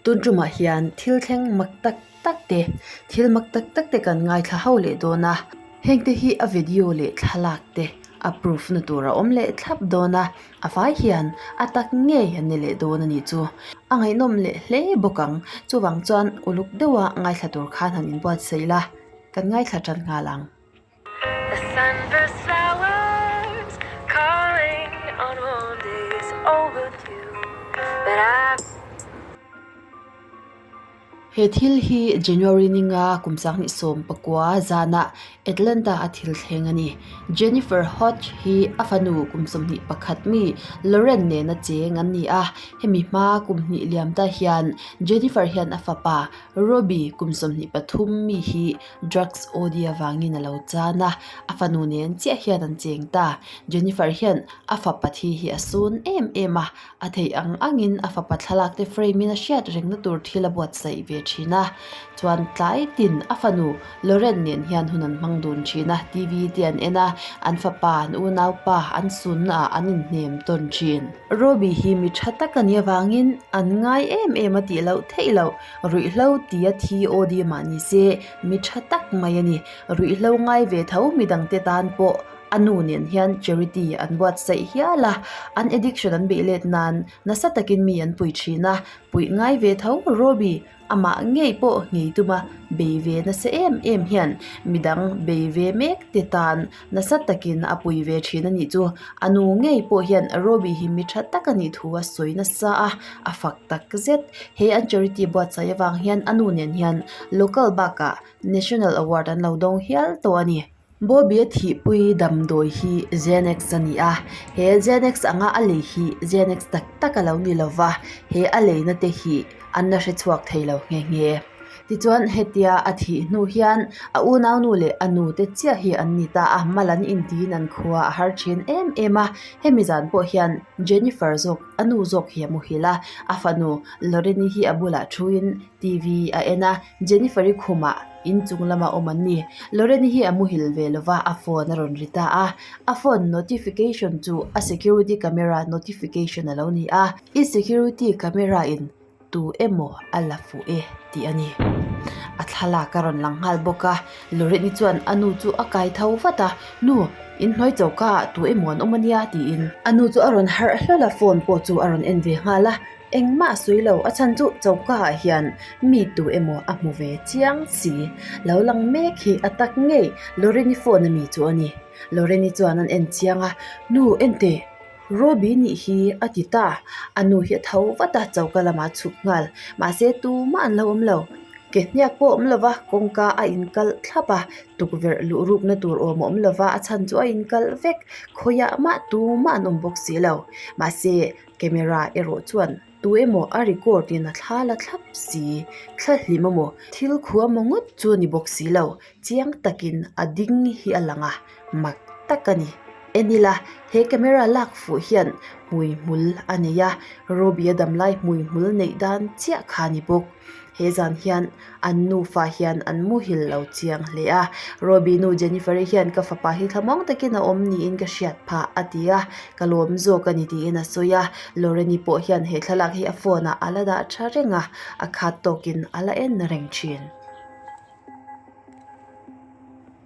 Tun tumah hian thil thleng mak tak tak te, thil mak tak tak te kan ngaithla ho leh dawn a. Heng te hi a video leh thlalak te a proof na tur a awm leh thlap dawn a, a vai hian a tak ngei an ni leh dawn a nih chu. A ngaihnawm leh hle bawk ang, chuvang chuan uluk deuha ngaithla tur khan han inbuatsaih la, kan ngaithla tan nghal ang. The sunburst flowers calling on warm days overdue But I He thil hi January ninga kum 2019 zana Atlanta a thil thleng a ni. Jennifer Hodge hi a fanu kum 21 mi Lauren nena cheng an ni a. Hemi hma kum hnih liam ta hian Jennifer hian a fapa Robbie kum 23 mi hi Drugs OD avangin a lo chan a, a fanu nen chiah hian an cheng ta. Jennifer hian a fapa thi hi a sun em em a, a theih ang angin a fapa thlalak te frame in a hriat rengna tur thil a buatsaih ve thin a. Chuan tlai tin a fanu Lauren nen hian hun an hmang dun thin a, TV te an en a, an fapa, an unaupa an sunna ah an inhnem tawn thin. Robbie hi mi tha tak a nih avangin an ngai em em a tih loh theih loh. Ruihhlo tia thi aw di mah ni se mi tha tak mai a ni. Ruihhlo ngai ve tho midangte tan pawh a nu nen hian charity an buatsaih hial a, an addiction an beih let nan nasa takin mi an pui thin a, puih ngai ve tho Robbie amah ngei pawh nghei tuma bei ve nasa em em hian midang bei ve mek te tan Nasa takin a pui ve thin a nih chu. A nu ngei pawh hian Robbie hi mi tha tak a nih thu a sawi nasa a, a fak tak zet. He an charity buatsaih avang hian a nu nen hian local bakah national award an lo dawng hial tawh a ni. Bobby a thihpui damdawi hi Xanax a ni a, he Xanax anga a lei hi Xanax tak tak a lo ni lova, he a leina te hi an la hrechhuak thei lo nghe nghe. Tichuan hetia a thih hnu hian a unaunu leh a nu te chiah hi an ni ta a, mal an intiin an khua a har thin em em a, hemi zan pawh hian Jennifer zawk a nu zawk hi a muhil a, a fanu Loreni hi a bulah thuin T_V a en a, Jennifer-i khumah inchung lama awm an ni. Loreni hi a muhil ve lova a phone a rawn ri ta a, a phone notification chu a security camera notification a lo ni a, i security camera in Tu emaw a la fuh e tih a ni. A thlalak a rawn lang nghal bawk a, Lorraine-i chuan a nu chu a kai tho vat a, Nu, inhnuai choka ah tu emaw an awm a nia tiin. A nu chu a rawn harh hlawl a, phone pawh chu a rawn en ve nghal a, engmah a sawi lo, a chhan chu choka ah hian mi tu emaw a hmu ve chiang si. Lo lang mek hi a tak ngei Lorraine-i phone ami chu a ni. Lorraine-i chuan an en chiang a, Nu, en teh. Robbie nih hi a ti ta, a nu hi a tho vat a, choka lamah a chhuk nghal. Mahse tumah an lo awm lo. Ke hniak pawh a awm lo va, kawngka a inkalh thlap a, tukverh luh rukna tur awm a awm lo va, a chhan chu a inkalh vek. Khawiah mah tumah an awm bawk si lo. Mahse camera erawh chuan tu emaw a record in a thla la thlap si. Thla hlim emaw thil khua maw ngawt chu a ni bawk si lo. Chiang takin a ding hi a lang a, mak tak a ni. En ila, he camera lak fuh hian hmui hmul a nei a, Robbie-a damlai hmui hmul neih dan chiah kha a ni bawk. He zan hian an nufa hian an muhil lo chiang hle a, Robbie nu Jennifer-i hian ka fapa hi thlamuang takin a awm niin ka hriat phah a ti a, ka lawm zawk a ni tiin a sawi a. Lauren-i pawh hian he thlalak hi a phone-ah a la dah tha reng a, a khat tawkin a la en reng thin.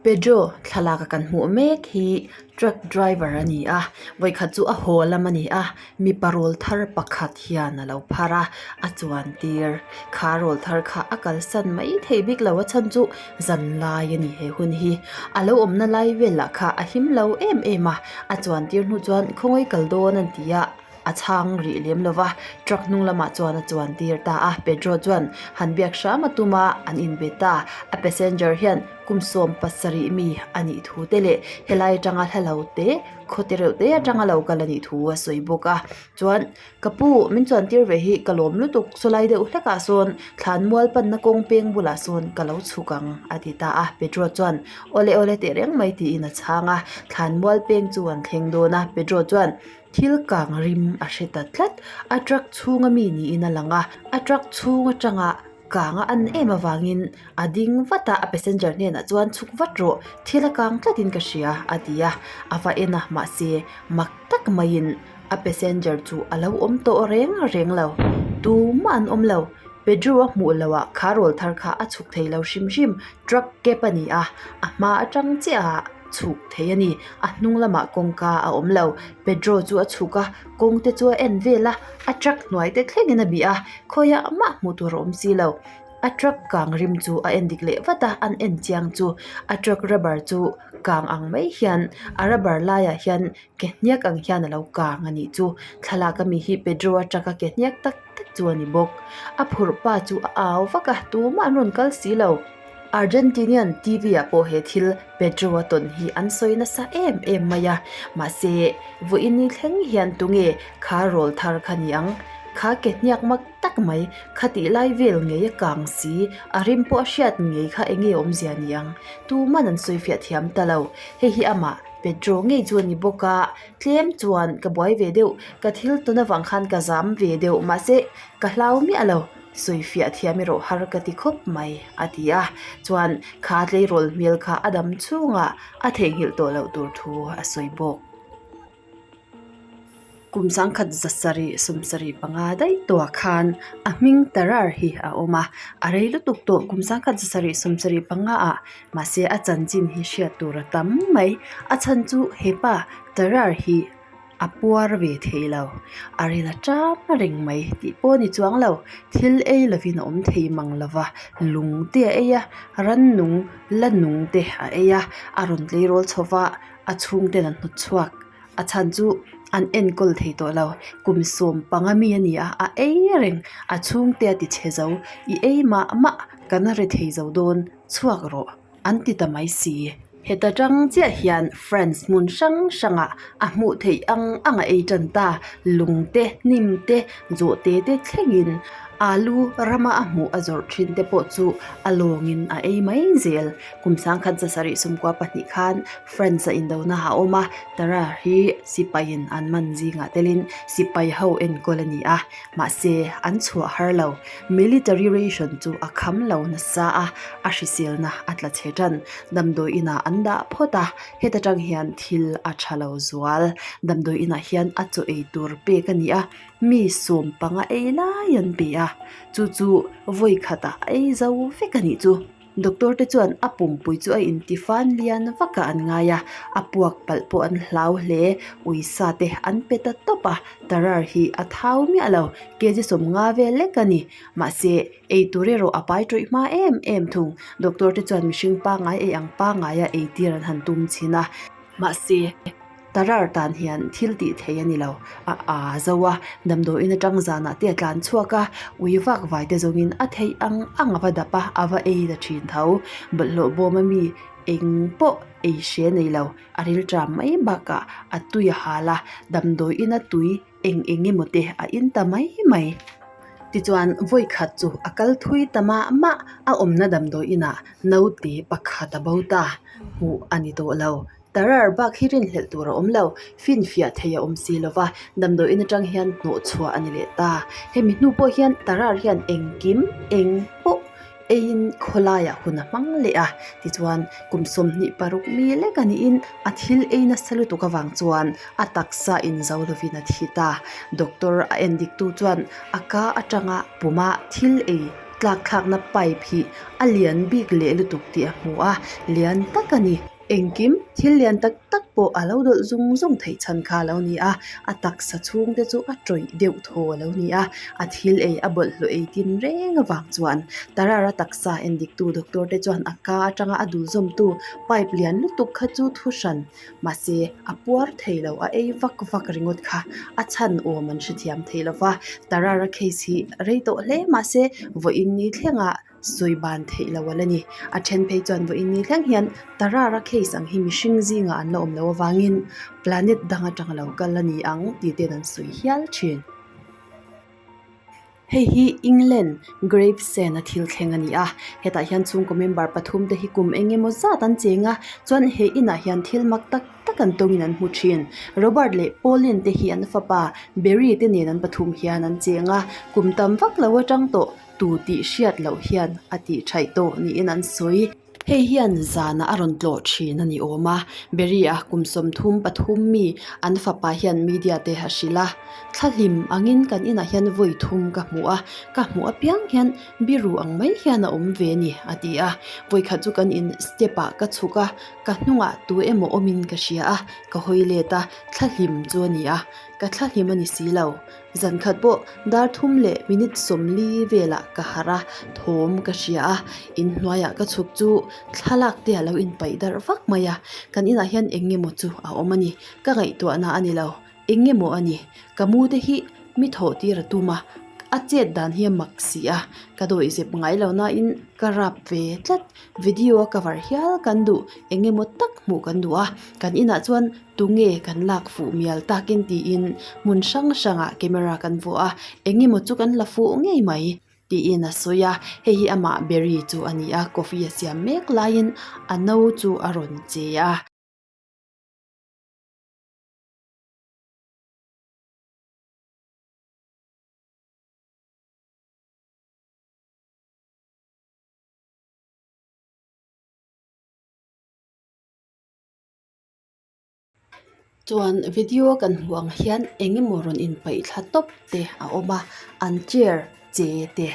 Pedro thlalak a kan hmuh mek hi truck driver a ni a vawikhat chu a haw lam a ni a mipa rawl thar pakhat hian a lo phar a a chuan tir kha rawl thar kha a kalsan mai thei bik lo a chhan chu zan lai a ni he hun hi a lo awmna lai vel lah kha a him lo em em a a chuan tir hnu chuan khawngaih kal dawn an ti a. A chhang rih lem lo va, truck hnung lamah chuan a chuan tir ta a, Pedro chuan han biak hram a tum a, an inbe ta. A passenger hian kum 17 mi a nih thu te leh helai atanga hla lo te, khaw te reuh te atanga lo kal a nih thu a sawi bawk a. Chuan, Ka pu, min chuan tir ve hi ka lawm lutuk, sawlai deuh hlekah sawn thlan mual panna kawng peng bulah sawn ka lo chhuk ang, a ti ta a. Pedro chuan, Awle awle teh reng mai tiin a chhang a, thlan mual peng chu an thleng dawn a. Pedro chuan, Thil kang rim a hre ta tlat. A truck chhunga mi niin a lang a, a truck chhung atanga kang a an em avangin a ding vat a, a passenger hnenah chuan chhuk vat rawh, thil a kang tlatin ka hria a ti a, a va en a, mahse mak tak maiin a passenger chu a lo awm tawh reng reng lo, tumah an awm lo. Pedro a hmuh loh ah kha rawlthar kha a chhuk thei lo hrim hrim. Truck cab a ni a, a hma atang chiah ah chhuk thei a ni. A hnung lamah kawngka a awm lo. Pedro chu a chhuk a, kawng te chu a en vel a, a truck hnuai te thlengin a bih a, khawiah mah hmuh tur a awm si lo. A truck kang rim chu a en dik leh vat a, an en chiang chu a truck rubber chu kang ang mai hian a rubber laiah hian ke hniak ang hian a lo kang a nih chu. Thlalak ami hi Pedro a truck a ke hniak tak tak chu a ni bawk. A phurh pa chu a au vak a, tumah an rawn kal si lo. Argentinian T_V ah pawh he thil Pedro a tawn hi an sawi nasa em em mai a, mahse vawiin ni thleng hian tunge kha rawl thar kha ni ang? Kha ke hniak mak tak mai, kha tih lai vel ngei a kang si, a rim pawh a hriat ngei kha enge awmzia ni ang? Tuman an sawi fiah thiam ta lo. Hei hi amah Pedro ngei chu a ni bawk a, tlem chuan ka buai ve deuh, ka thil tawn avang khan ka zam ve deuh, mahse ka hlau miah lo. Sawifiah thiam erawh har ka ti khawp mai, a ti a. Chuan kha tleirawl hmel kha a dam chhungah a theihnghilh tawh loh tur thu a sawi bawk. Kum sangkhat zasarih sawmsarih panga daih tawhah khan a hming Tarar hi a awm a, a rei lutuk tawh kum sangkhat zasarih sawmsarih panga ah mahse a chanchin hi hriat tur a tam mai. A chhan chu hepa Tarar hi. A puar ve thei lo. A ril a ṭam reng mai tih pawh a ni chuang lo. Thil ei lovin a awm thei mang lo va, lung te a ei a, rannung la nung te a ei a, a rawn tleirawl chho va, a chhungten an hnawt chhuak. A chhan chu an enkawl thei tawh lo. Kum sawm panga mi a ni a, a ei reng. A chhungte a ti chhe zo, I ei mah mah kan re thei zo dawn, chhuak rawh. An ti ta mai si. Heta tang chiah hian France hmun hrang hrangah a hmuh theih ang ang a ei tan ta. Lung te, hnim te, zawhte te thlengin alu rama a hmuh a zawrh thin te pawh chu a lawngin a ei mai zel. Kum sangkhat zasarih sumkua pahnih khan France a indona a awm a, Tara hi sipaiin an man zingah telin sipai ho enkawl a ni a, mahse an chhuah har lo. Military ration chu a kham lo nasa a, a hriselna a tla chhe tan. Damdawi inah an dah phawt a, heta tang hian thil a tha lo zual. Damdawi inah hian a chaw ei tur pek a ni a, mi sawm panga ei lai an pe a, chu chu vawi khatah a ei zo vek a nih chu. Doctor te chuan a pumpui chu a intifan lian vak ah an ngai a, a puak palh pawh an hlau hle. Uisa te an pe ta tawp a, tarar hi a thau miah lo, kg sawmnga vel lek a ni. Mahse, ei tur erawh a pai tawih hma em em thung. Doctor te chuan mihring pangngai ei ang pangngaia ei tir an han tum chhin a, mahse, Tarar tan hian thil tih theih a ni lo. A aa zo a, damdawiin atang zanah te a tlan chhuak a, ui vak vai te zawngin a theih ang ang a va dap a, a va ei ta thin tho. Bawlhhlawh bawm a mi eng pawh ei hre nei lo, a rilṭam mai bakah a tui a hal a, damdawiin a tui eng eng emaw te a in ta mai mai. Tichuan vawi khat chu a kal thui ta mah mah, a awmna damdawiin ah naute pakhat a bo ta, hmuh a ni tawh lo. Tarar bak hi rinhlelh tur a awm lo, finfiah thei a awm si lo va, damdawiin atang hian hnawh chhuah a ni leh ta. Hemi hnu pawh hian Tarar hian engkim eng pawh eiin khawlaiah hun a hmang leh a, tichuan kum 26 mi lek a niin a thil ei nasa lutuk avang chuan a taksa inzo lovin a thi ta. Doctor a endiktu chuan a ka atanga puma thil ei tlak thlakna pipe hi a lian bik leh lutuk tih a hmu a, lian tak a ni. Engkim thil lian tak tak pawh a lo dawlh zung zung theih chhan kha a lo ni a, a taksa chhungte chu a tawih deuh thaw a lo ni a, a thil ei a bawlhhlawh ei tin reng avang chuan Tarara taksa endiktu doctor te chuan a ka atanga a dul zawmtu pipe lian lutuk kha chu thu hran mahse a puar thei lo a ei vak vak ringawt kha a chhan awm an hrethiam thei lo va, Tarara case hi rei tawh hle mahse vawiin ni thlengah sawi ban theih loh a la ni. A then phei chuan vawiin ni thleng hian Tarara case ang hi mihring zingah an la awm loh avangin planet dang atang a lo kal a ni ang tih ten an sawi hial thin. Hei hi England Gravesend a thil thleng a ni a, hetah hian chhungkaw member pathum te hi kum eng emaw zat an cheng a, chuan he inah hian thil mak tak tak an tawngin an hmu thin. Robert leh Pauline te hi an fapa Barry te nen an pathum hian an cheng a, kum tam vak lo atang tawh. Tu tih hriat loh hian a tih thaih tawh niin an sawi. Hei hian zanah a rawn tlawh thin a ni awm a, Berry-a kum 33 mi an fapa hian media te a hrilh a, Thlahlim angin kan inah hian vawi thum ka hmu a, ka hmuh apiang hian biru ang mai hian a awm ve a ni, a ti a. Vawikhat chu kan in step ah ka chhuk a, ka hnungah tu emaw awmin ka hria a, ka hawi let a, thlahlim chu a ni a, ka thlahlim a ni si lo. Zan khat pawh dar thum leh minute 40 velah ka harh a, thawm ka hria a, inhnuaiah ka chhuk chu thlalak te a lo inpaih darh vak mai a, kan inah hian eng emaw chu a awm a ni, ka ngaihtuahna a ni lo, eng emaw a ni, ka mu te hi mi thawh tir a tum a, a chet dan hi a mak si a, ka dawihzep ngai lo nain ka rap ve tlat, video a cover hial kan duh, eng emaw tak hmuh kan duh a, kan inah chuan. Tunge kan lak fuh mial takin tiin hmun hrang hrangah camera kan vuah a, eng emaw chu kan la fuh ngei mai tiin a sawi a, hei hi amah Berry chu a ni a, coffee a siam mek laiin a no chu a rawn che a. Chuan video kan hmuh ang hian eng emaw rawn inpaih thla tawp te a awm a an chair che te.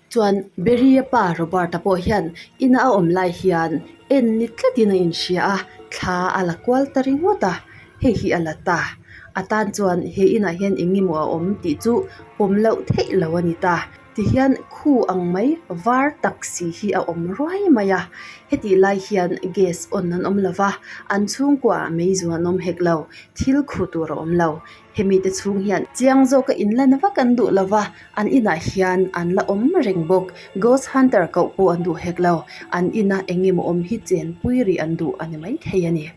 Chuan Berry-a pa Robert-a pawh hian ina a awm lai hian en ni tlatin a inhria a, thla a la kual ta ringawt a, hei hi a la ta. A tan chuan he inah hian eng emaw a awm tih chu pawm loh theih lo a ni ta. Tihian khu ang mai var tak si hi a awm ruai mai a, hetih lai hian gas on an awm lo va, an chhungkua ah mei zu an awm hek lo, thil khu tur a awm lo. Hemi te chhung hian chiang zawka inlan vak an duh lo va, an inah hian an la awm reng bawk. Ghost hunter koh pawh an duh hek lo, an ina eng emaw awm hi chenpui rih an duh a ni maithei a ni.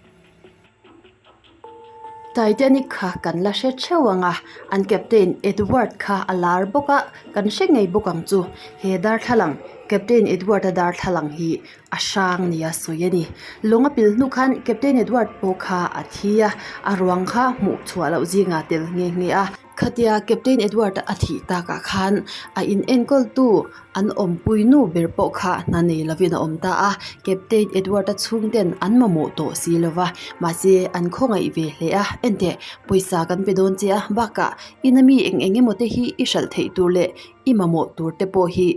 Titanic kha kan la hre theuh ang a, an captain Edward kha a lar bawk a, kan hre ngei bawk ang chu. He darthlalang, Captain Edward-a darthlalang hi a hrang nia sawi a ni. Lawng a pil hnu khan Captain Edward pawh kha a thi a, a ruang kha hmuh chhuah loh zingah tel nghe nghe a. Khatia Captain Edward a thih takah khan a in enkawltu an awmpui nu ber pawh kha hna nei lovin a awm ta a, Captain Edward a chhungten an mamawh tawh si lova, mahse an khawngaih ve hle a, enteh pawisa kan pe dawn che a, bakah ina mi eng eng emaw te hi i hralh theih tur leh i mamawh tur te pawh hi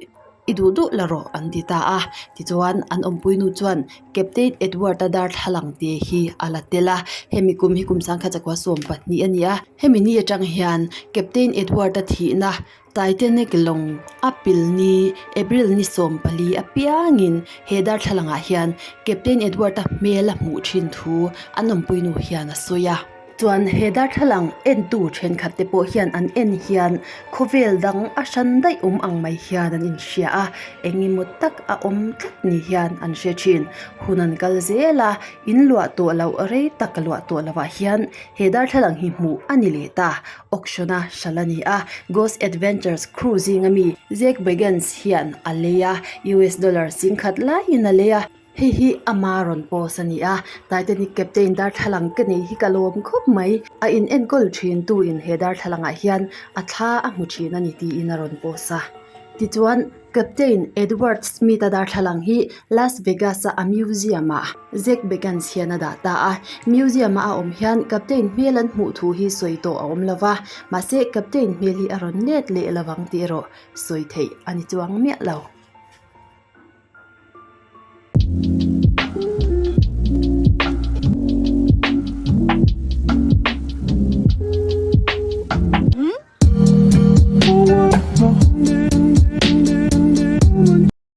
I duh duh la rawh an ti ta a, tichuan an awmpui nu chuan Captain Edward-a darthlalang te hi a la tel a, hemi kum hi kum sangkhat zakua 12 a ni a, hemi ni atang hian Captain Edward-a thihna Titanic lawng a pil ni April ni 14 apiangin he darthlalangah hian Captain Edward-a hmel a hmuh thin thu an awmpui nu hian a sawi a. Chuan he darthlalang entu thenkhat te pawh hian an en hian khawvel dang a hran daih awm ang mai hian an inhria a, eng emaw tak a awm tlat ni hian an hre thin. Hun an kal zel a, in luah tawh loh rei tak luah tawh loh ah hian he darthlalang hi hmuh a ni leh ta. Auction a hral a ni a, Ghost Adventures crew zinga mi Zach Bagans hian a lei a, US dollar 10,000 laiin a lei a. Hei hi ama rawn post a ni a, Titanic captain darthlalang ka nei hi ka lawm khawp mai. A in enkawl thin tu in he darthlalang ah hian a thla a hmu thin a ni tiin a rawn post a. Tichuan Captain Edward Smith a darthlalang hi Las Vegas a a museum ah Zach Bagans hian a dah ta a. Museum a a awm hian Captain hmel an hmuh thu hi sawi tawh a awm lova, mahse Captain hmel hi a rawn let leh lovang tih erawh sawi theih a ni chuang miah lo.